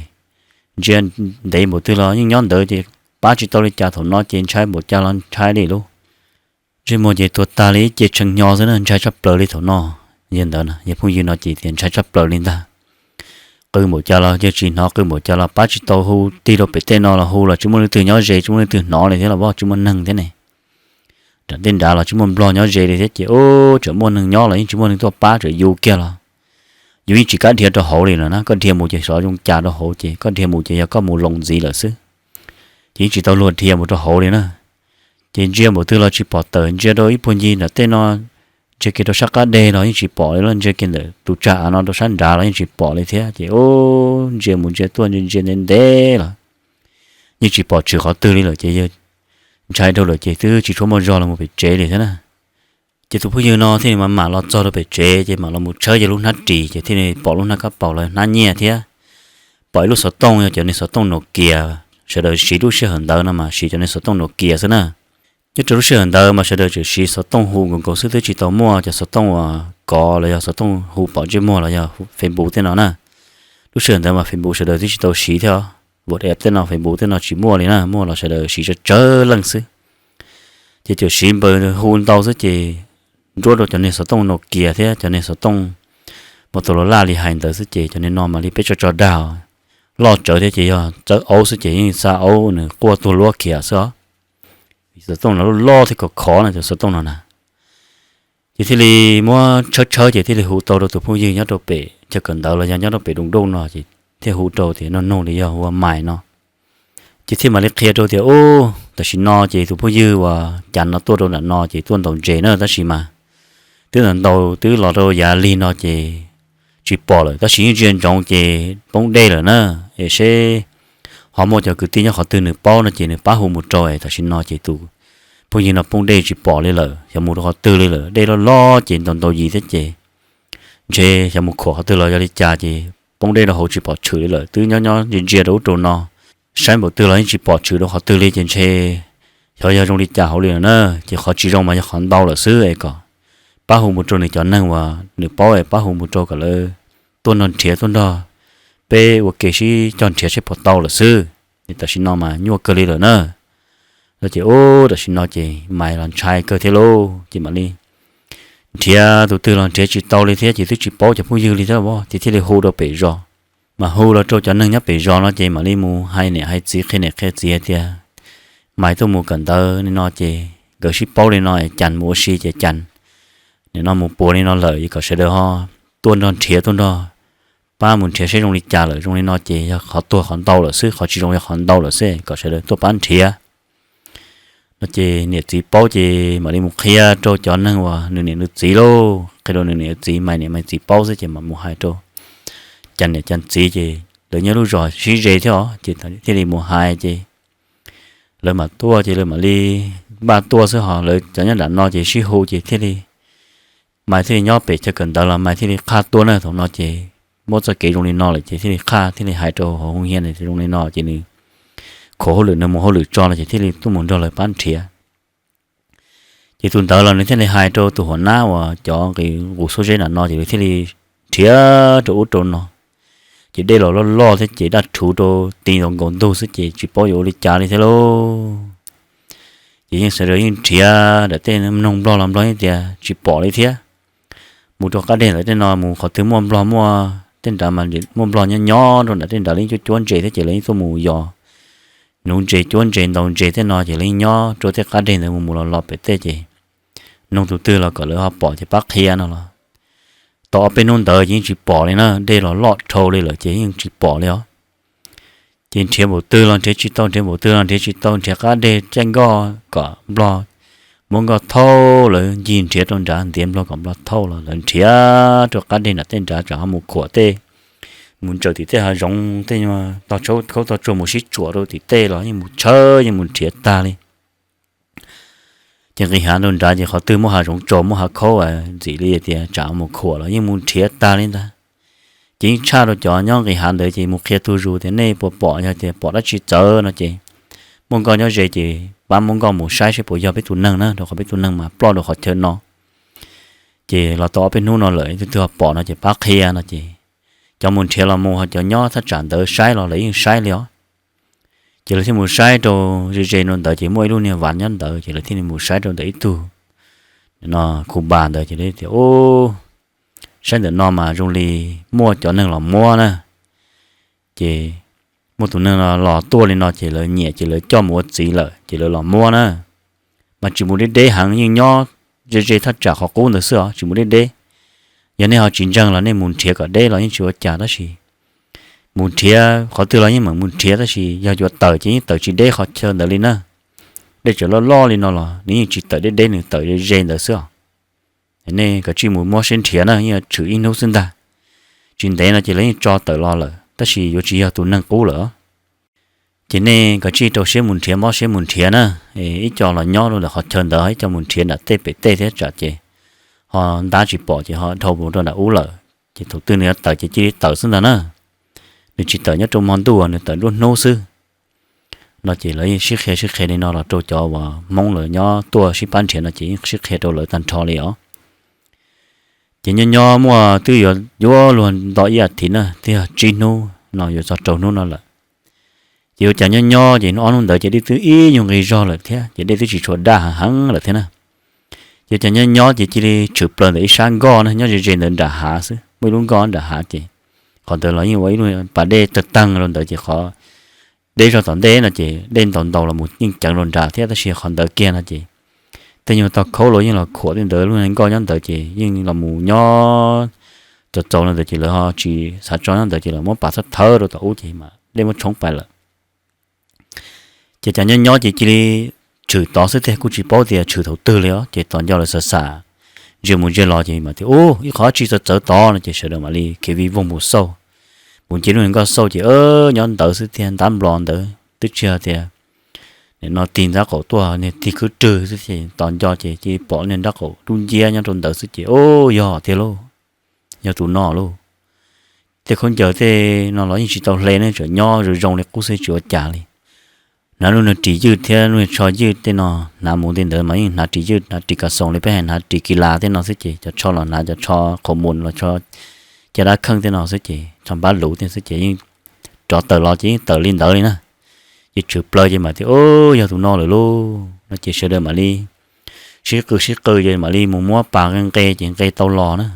ntsia ntev npaum twg los yeej nyob ntawd ces pab tsis tau li cas, thaum no ces ntshai npaum cas los ntshai li lauj. Ntsej muag ces tuag tag li ib ce tshee hnyo xwb na, ntshai tshaj plaws li thaum no. Yog ntawd na yog phooj ywg no ces tias ntshai tshaj plaws li ntag. Qw npaum cas los yawg tsis hnov, qw npaum cas los pab tsis tau, hu tig rau pem tej no los hu los tsis muaj leej twg nyob ze, tsis muaj leej twg hnov li thiab los voj tsis muaj neeg thiab ne. Nram tej nrad los tsis muaj nplog nyob ze li thiab ces ub tseem muaj neeg nyob los yeej tsis muaj neeg tuaj pab, tseem yus kiag los yus yeej tsis kam dhia rau hauv li no na, koj dhia mus ces xyov zoo cas rau hauv ces koj dhia mus ces yog koj mus loos ntxiv lawm xwb. Ces yeej tsis tau luag dhia mus rau hauv li na. Ces ntsia npaum twg los tsis pom tawm, ntsia rau ib puag ncig nram tej no, ntsia kiag rau sab qab deg los yeej tsis pom li, ntsia kiag ntawm tus tsag av no rau sab nrad los yeej tsis pom li thiab ces ub ntsia mus ntsia tuaj ntsia ntsia ntev ntev los yeej tsis pom tshwm qhov twg li lawm ces yawg ntshai dhau lawm ces twb tsis tshua muaj zog los mus pem tsev li thiab na. Ces tus phooj ywg no thiaj li mam mam los txog rau pem tsev ces mam los mus tshawb yawg lub hnab ris ces thiaj li pom lub hnab kab paus los hnab nyiaj thiab pom ib lub xov tooj yog cov niag xov tooj Nokia. Sawv daws siv lub sij hawm ntawd no mas siv cov niag xov tooj Nokia xwb na. Nyob rau lub sij hawm ntawd mas sawv daws tseem siv xov tooj hu nkaus nkaus xwb, twb tsis tau muaj cov xov tooj uas kov los yog xov tooj hu pom ntsej muag los yog Facebook tej no na. Lub sij hawm ntawd mas Facebook sawv daws twb tsis tau siv thiab, WhatsApp tej no, Facebook tej no tsis muaj li na, muaj los sawv daws siv tsawg tsawg leej xwb. Ces tseem siv npaws hu ntau xwb ces nruab rau cov niag xov tooj Nokia thiab cov niag xov tooj Motorola li hais ntawd xwb ces cov niag no mam li peb tso tso dag, loj tsawv thiab ces yog txawb aub xwb ces yeej xa aub nws quaj tuag luab khiav xwb os. Vim xov tooj no loj loj thiab khov khov na, cov xov tooj no na. Ces thiaj li muab tshawb tshawb ces thiaj li hu tau rau tus phooj ywg nyob rau pem chaw kawm ntawv los yog nyob rau pem Doo Doj no ces thiaj hu rau tias nug nug li yog hu ua Maiv no. Ces thiaj mam li qhia rau tias, Ub, tam sim no ces tus phooj ywg uas Cas no tuaj rau nram no ces tuaj ntaus ntses na, tab sis mas twb ntaus ntaus twb los rau yav lig no ces tsis pom lawm, tab sis yeej ntsia ntsoov ces poob dej lawm na. Es seb ho muaj cov kwv tij nyob qhov twg nws paub no ces nws pab hu mus rau, es tam sim no ces tus phooj ywg no poob dej tsis pom li lawm, xyov mus rau qhov twg li lawm, dej loj loj ces ntaus ntaus yim thiab ces ntshe xyov mus khuam qhov twg los yog li cas ces poob dej rau hauv tsis pom tshwm li lawm, twb nyob nyob ntsia ntsia rau ub rau no, saib npaum twg los yeej tsis pom tshwm rau qhov twg li ces ntshe xyov yog zoo li cas hauv li lawm na. Ces qhov tsis zoo mas yog qhov ntau lawm xwb es kom pab hu mus rau nws cov neeg uas nws paub es pab hu mus rau kom lawv tuaj nrog nrhiav, tuaj nrog peb ua ke sib cog nrhiav seb puas tau lawm xwb. Tam sim no mas nyuaj kawg li lawm na. No ces ub, tam sim no ces Maiv los ntshai kawg thiab lauj, ces mam li nrhiav tus twg los nrhiav tsis tau li thiab ces twb tsis paub cov phooj ywg li thiab, ces thiaj li hu rau pem zos. Mas hu los rau cov neeg nyob pem zos no ces mam li mus hais niam hais txiv, qhia niam qhia txiv hais tias Maiv tuaj mus kawm ntawv li no ces nkawd sib paub li no es Cas mus ua si ces Cas nim no mus puas li no lawm es kom sawv daws ho tuaj nrog nrhiav, tuaj nrog pab mus nrhiav seb zoo li cas lawm, zoo li no ces yog qhov tuag qhov ntau lawm xwb, qhov tsis zoo yog qhov ntau lawm xwb, kom sawv daws tuaj pab nrhiav. No ces niam txiv paub ces mam li mus qhia rau cov neeg uas nws niam nws txiv lauj, qhia rau nws niam txiv, Maiv niam Maiv txiv paub xwb ces mam mus hais rau Cas niam Cas txiv ces lawv nyob lub zos sib ze thiab os, ces thiaj li mus hais ces lawv mam tuaj ces lawv mam li npaj tuaj xwb, ho lawv cov nyob nram no ces sib hu ces thiaj li Maiv thiaj li nyob pem chaw kawm ntawv los Maiv thiaj li qhaj tuaj na. Thaum no ces muab txoj kev zoo li no lawm ces thiaj li qhaj, thiaj li hais rau hauv hoo hias zoo li no ces nws khuam hauj lwm nws mus hauj lwm tso no ces thiaj li tuaj mus nrog lawv pab nrhiav. Ces tus ntawd los nws thiaj li hais rau tus huam nab uas cov nqis qus xuab zeb nram no ces lawv thiaj li nrhiav rau ub rau no. Ces dej los loj loj thiab ces daj rhuv rau ti nkaus nkaus ntug xwb ces tsis paub yuav ua li cas li thiab lauj. Ces yeej sawv daws yeej nrhiav nram tej, mloog nplog los nplog yeej tias tsis pom li thiab. Mus rau qab deg ntawd tej no mus qhov twg muaj nplog muaj tej nrad mas muaj nplog nyob nyob rau nram tej nrad, lawv yeej cuab cuab ntses thiab ces lawv yeej tuaj mus yos nuv ntses, cuab ntses, ntaus ntses tej no ces lawv yeej nyob rau tej qab deg ntawd mus mus los los pem tej ces nug tus twg los kom lawv ho pom ces pab qhia no los. Tau ob peb hnub ntawd ces yeej tsis pom li na, dej los loj dhau li lawm ces yeej tsis pom li os. Ces nrhiav npaum twg los nrhiav tsis tau, nrhiav npaum twg los nrhiav tsis tau, nrhiav qab deg caij nkoj kom nplog muab nkoj thauj, lawv ncig nrhiav rau nrad ntiav nplog kom nplog thauj los lawv nrhiav rau qab deg nram tej nrad tsam ho mus khuam tej, mus ntsaws tim tej hav zoov tej nyuag tog tshauv khaub tog tsuag mus sib tsuam rau tim tej los yeej mus tshawb yeej mus nrhiav tag li. Ces nqis hav rau nrad ces qhov twg muaj hav zoov tsaus muaj hav khaub ntxim li tias tsam mus khuam los yeej mus nrhiav tag li ntag. Ces yeej tshaj rau cov nyob nqis hav ntawd ces mus qhia tus zus tias nej puas pom, yog tias pom dab tsi txawv no ces muaj nkoj nyob ze ces pab muab nkoj mus saib seb puas yog peb tus neeg na, rau qhov peb tus neeg mas ploj rau qhov chaw no. Ces los tau ob peb hnub no lawm tus twg ho pom no ces pab qhia no ces cov mus nrhiav los mus ho cov nyob thaj tsam ntawd saib los lawv yeej saib li os. Ces lawv thiaj mus saib rau ze ze rau ntawd ces muaj ib lub niag vas nyob ntawd ces lawv thiaj li mus saib rau ntawm ib tug no khu npas ntawd ces lawv tias, Ub, saib ntawm no mas zoo li muaj cov neeg los muab na. Ces muaj tus neeg no los tuaj li no ces lawv nyiam ces lawv coj mus ua txiv lawm ces lawv los muab na. Mas tsis mus deb deb heev, yeej nyob ze ze thaj tsam qhov qub ntawd xwb os, tsis mus deb deb. Yog nej ho tsis ntseeg los nej mus nrhiav kom deb los yeej tsis ua cas tab sis mus nrhiav qhov twg los yeej meem mus nrhiav tab sis yog yuav tawm ces yeej tawm tsis deb qhov chaw ntawd li na. Dej tseem loj loj li no los nws yeej tsis tawm deb deb, nws tawm ze ze ntawd xwb os. Nej kav tsij mus muab siab nrhiav na, yeej tshwm ib hnub xwb ntag. Tsis ntev no ces lawv yeej tso tawm los lawm tab sis yuav tsis yog tus neeg qub lawm. Ces nej kav tsij rau siab mus nrhiav, mob siab mus nrhiav na. Ib co los nyob rau ntawm qhov chaw ntawd, ib co mus nrhiav nram tej pem tej thiab tsam ces ho ntab tsis pom ces ho dhau mus rau nram ub lawm. Ces thaum twg nws yuav tawm ces cia li tawm xwb ntag na. Nws tsis tawm nyob rau hmo ntuj, nws tawm nruab hnub xwb. No ces lawv sib qhia sib qhia li no los rau cov uas Hmoob lawv nyob tuaj sib pab nrhiav no ces yeej sib qhia rau lawv tag nrho li os. Ces nyob nyob muaj twb yuav yuav luag nto ib as thiv na, twb yog tsib hnub no yuav txog rau hnub no lawm. Ces ua cas nyob nyob ces ob hnub ntawd ces dej twb ib nyuag nqis zog lawm thiab, ces dej twb tsis tshua daj heev heev lawm thiab na. Ces ua cas nyob nyob ces cia li tshwm plaws ntawm ib sab nkoj na, nyob ze ze ntawm nram hav xwb, muaj ib lub nkoj nram hav ces qhov ntawd los yeej ua ib lub pas dej tawg teeg rau ntawd ces qhov deb zog tom ntej no ces dej ntaus ntaus los mus yeej ceev rau nram thiab, tab sis qhov ntawd kiag no ces tej nyuag tau khaub los yeej los khuam tej ntawd, lub nkoj nyob ntawd ces yeej los mus nyob txaus txaus li ntawd ces lawv ho tsis xav tso nyob ntawd ces lawv muab pas thawb thawb rau tom ub ces mas dej muab tshoob pais lawm. Ces cas nyob nyob ces cia li tshwm tod xwb tiag, kuj tsis paub tias tshwm thaum twg li os. Ces tos nco lawv xav xav, ntsia mus ntsia los ces mam tias, Ub, ib qho dab tsi txawv txawv tod no. Ces sawv daws mam li khiav vij voog mus xauj, mus ncig lub nkoj xauj ces nyob ntawd xwb tiag, ntab nplos ntawd twb tsis yog tias nim no tig ntab qaum tuaj, niag tig khwb rwg xwb ces tos nco ces cia li pom niag nrab qaum dub nciab nyob rau ntawd xwb ces, Ub, yog tiag lauj, yog tus no lauj. Tej khaub ncaws tej no los yeej tsis tau hle ne, tseem nyob zoo zoo li qub xwb tsis ua cas li. Hnav lub niag ris ywj thiab lub niag tsho ywj tej no, hnav mus tej ntawd mas yeej hnav ris ywj, hnav ris kas xoos li peb hais, hnav ris kis las tej no xwb ces cov tsho los hnav cov tsho qhov muos los, caj dab kheej tej no xwb ces tsho npab luv tej xwb ces yeej rov tawm los ces yeej tawm li ntawd li na. Ces tshwm plaws ces mam tias, Ub, yog tus no lawm lauj no ces sawv daws mam li sib qw sib qw ces mam li mus muab pas nqe nqe ces nqe tau los na.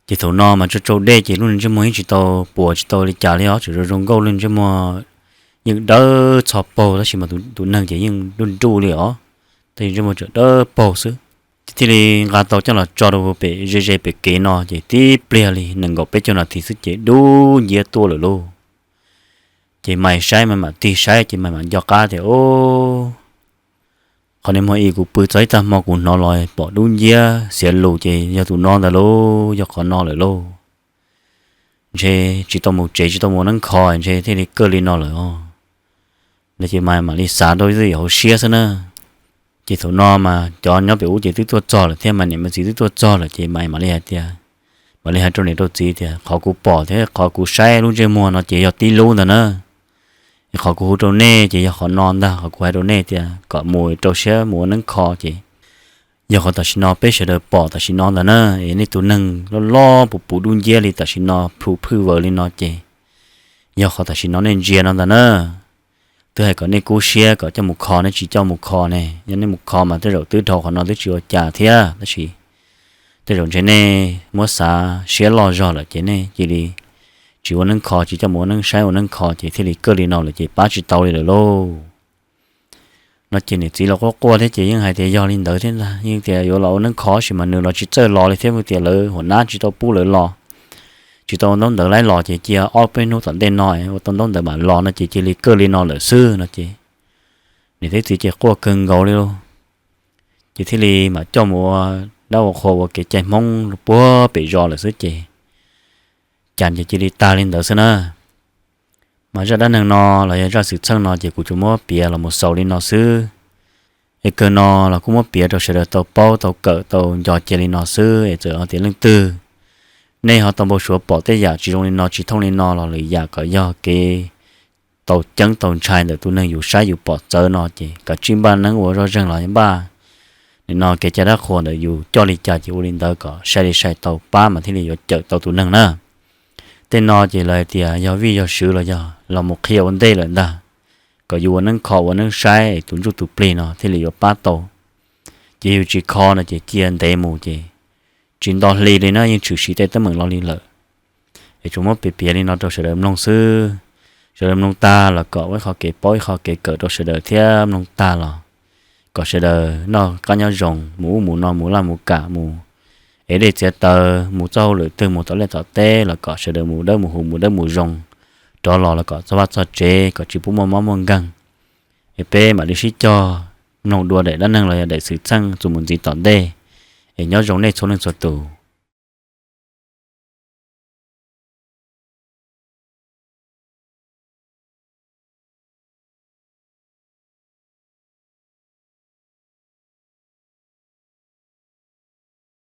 Ces thaum no mas tsau tsau dej ces lub niag ntsej muag yeej tsis tau puas tsis tau li cas li os, tseem zoo zoo nkauj, lub niag ntsej muag yeej dawb txho paug tab sis mas tus neeg ces yeej nruj nruj li os, tab sis ntsej muag tseem dawb paug xwb. Ces thiaj li nqa tau coj los tso rau pem ze ze pem kev no ces tib pliag li nees nkaum peb caug nas this xwb ces dub nciab tuaj lawm lauj. Ces Maiv saib, Maiv mam tig saib ces Maiv mam nco qab tias, Ub, qhov niag hmo i kuv pw txog ib tag hmo kuv hnov los pom dub nciab xiav lus ces yog tus no ntag lauj, yog qhov no lawm lauj. Ntshe tsis tau mus tsev tsis tau mus ua neeb kho ntshe thiaj li kawg li no lawm os. No ces Maiv mam li xav rau ib tug hauv siab xwb na. Ces thaum no mas cov nyob pem ub ces twb tuaj txog lawm thiab, Maiv niam Maiv txiv twb tuaj txog lawm ces Maiv mam li hais tias, mam li hais rau niam rau txiv tias, Qhov kuv pom thiab qhov kuv saib lub ntsej muag no ces yog tib lub ntag na. Es qhov kuv hu rau nej ces yog qhov no ntag, qhov kuv hais rau nej tias kom mus rau siab mus ua neeb kho ces yog qhov tam sim no peb sawv daws pom tam sim no ntag na. Es nej tus neeg loj loj puv puv dub nciab li tam sim no plhu phwj vawv li no ces yog qhov tam sim no nej ntsia no ntag na. Twb hais kom nej kub siab kom coj mus kho, nej tsis coj mus kho ne. Yog nej mus kho mas tej zaum twb dhau qhov no twb tsis ua cas thiab, tab sis tej zaum ntshe nej muab xav siab loj zog lawm ces nej cia li tsis ua neeb kho, tsis coj mus ua neeb saib ua neeb kho ces thiaj li kawg li no lawm ces pab tsis tau li lawm lauj. No ces niam txiv los quaj quaj thiab ces yeej hais tias yog li ntawd thiab ntag, yeej tias yuav los ua neeb kho sis mas nws los tsis txawj los li thiab, tias lawv hua nab tsis tau pub lawv los, tsis tau ua ntaub ntawv laib los ces cia ob peb hnub tom ntej no ua tau ntaub ntawv mam los no ces cia li kawg li no lawm xwb no ces niam thiab txiv ces quaj kawg nkaus li lauj. Ces thiaj li mam coj mus ua dab ua qhua ua kev cai Hmoob puag pem zos lawm xwb ces cas ces cia li tag li ntawd xwb na. Mas zaj dab neeg no los yog zaj xwm txheej no ces kuv tsuas muab piav los mus xaus li no xwb. Es kawg no los kuj muab piav rau sawv daws tau paub tau kawm tau nco cia li no xwb. Es txawm hais tias leej twg nej ho tau npau suav pom tej yam tsis zoo li no tsis thooj li no los lwm yam kom yog kev tau ceeb tau ntshai ntawm tus neeg yus saib yus pom txawv no ces kav tsij npaj neeb ua zoj zeeg los npaj nim no kev cai dab qhuas ntawm yus coj li cas ces ua li ntawd kom sai li sai tau pab mas thiaj li yuav cawm tau tus neeg na. Tej no ces lawv hais tias yog vij yog sw los yog los mus qhia ua ntej lawm ntag, kom yus ua neeb kho ua neeb saib tus ntsuj tus plig no thiaj li yuav pab tau. Ces yus tsis kho no ces cia ntev mus ces tsis nto hli li na yeej tshwm sim tej teeb meem los li lawm. Es tsuas muab piav piav li no rau sawv daws mloog xwb. Sawv daws mloog tag los kom ua ib qho kev paub ib qho kev kawm rau sawv daws thiab mloog tag los kom sawv daws noj qab nyob zoo, mus ub mus no mus laj mus kam mus ev dej txiav taws mus txoj hauj lwm twg mus tom liaj tom teb los kom sawv daws mus dawb mus huv mus dawb mus zoo, rov los los kom txog vaj txog tsev kom tsis pub muaj mob muaj nkeeg. Es peb mam li sib cog mloog dua daim dab neeg los yog daim xwm txheej txuas mus ntxiv tom ntej. Es nyob zoo nej txhua leej txhua tus.